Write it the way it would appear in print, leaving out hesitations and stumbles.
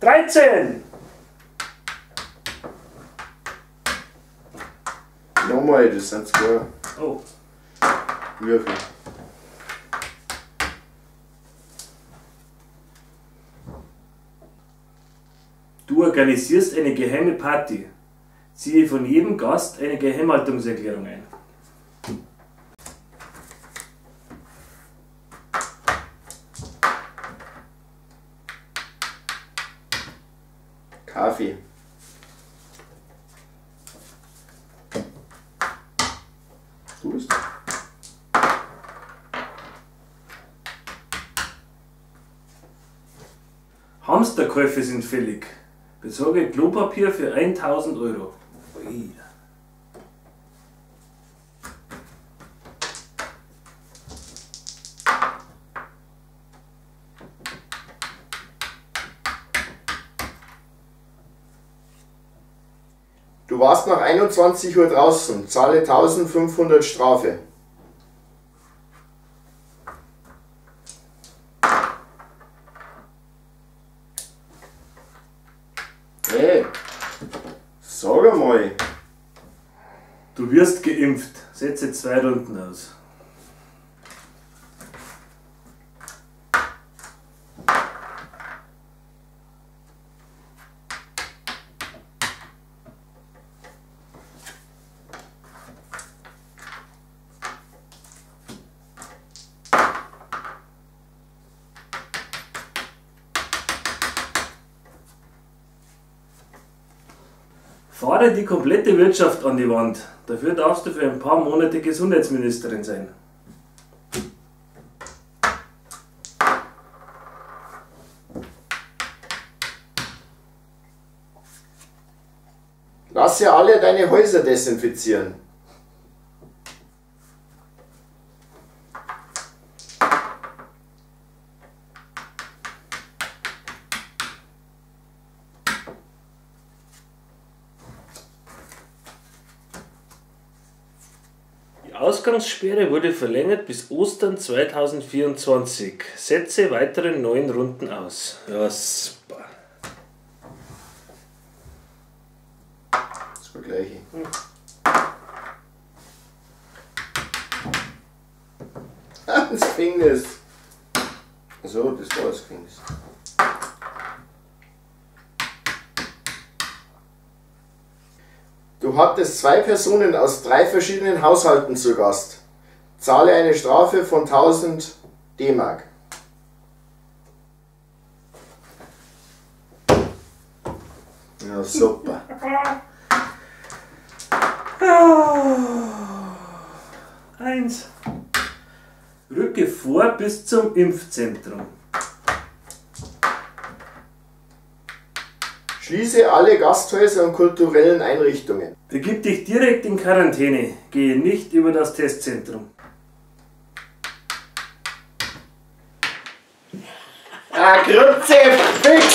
13! Nochmal, das sind zwei. Oh. Würfel. Du organisierst eine geheime Party. Ziehe von jedem Gast eine Geheimhaltungserklärung ein. Kaffee. Du bist. Hamsterkäufe sind fällig. Besorge Klopapier für 1000 Euro. Ui. Du warst nach 21 Uhr draußen, zahle 1500 Strafe. Hey, sag einmal. Du wirst geimpft. Setze 2 Runden aus. Fahre die komplette Wirtschaft an die Wand. Dafür darfst du für ein paar Monate Gesundheitsministerin sein. Lass ja alle deine Häuser desinfizieren. Die Ausgangssperre wurde verlängert bis Ostern 2024. Setze weitere 9 Runden aus. Ja, super. Das war gleiche. Das Gefängnis. So, das war das Gefängnis. Du hattest 2 Personen aus 3 verschiedenen Haushalten zu Gast. Zahle eine Strafe von 1000 D-Mark. Ja, super. 1. Rücke vor bis zum Impfzentrum. Schließe alle Gasthäuser und kulturellen Einrichtungen. Begib dich direkt in Quarantäne. Gehe nicht über das Testzentrum. Ah, Grütze, fick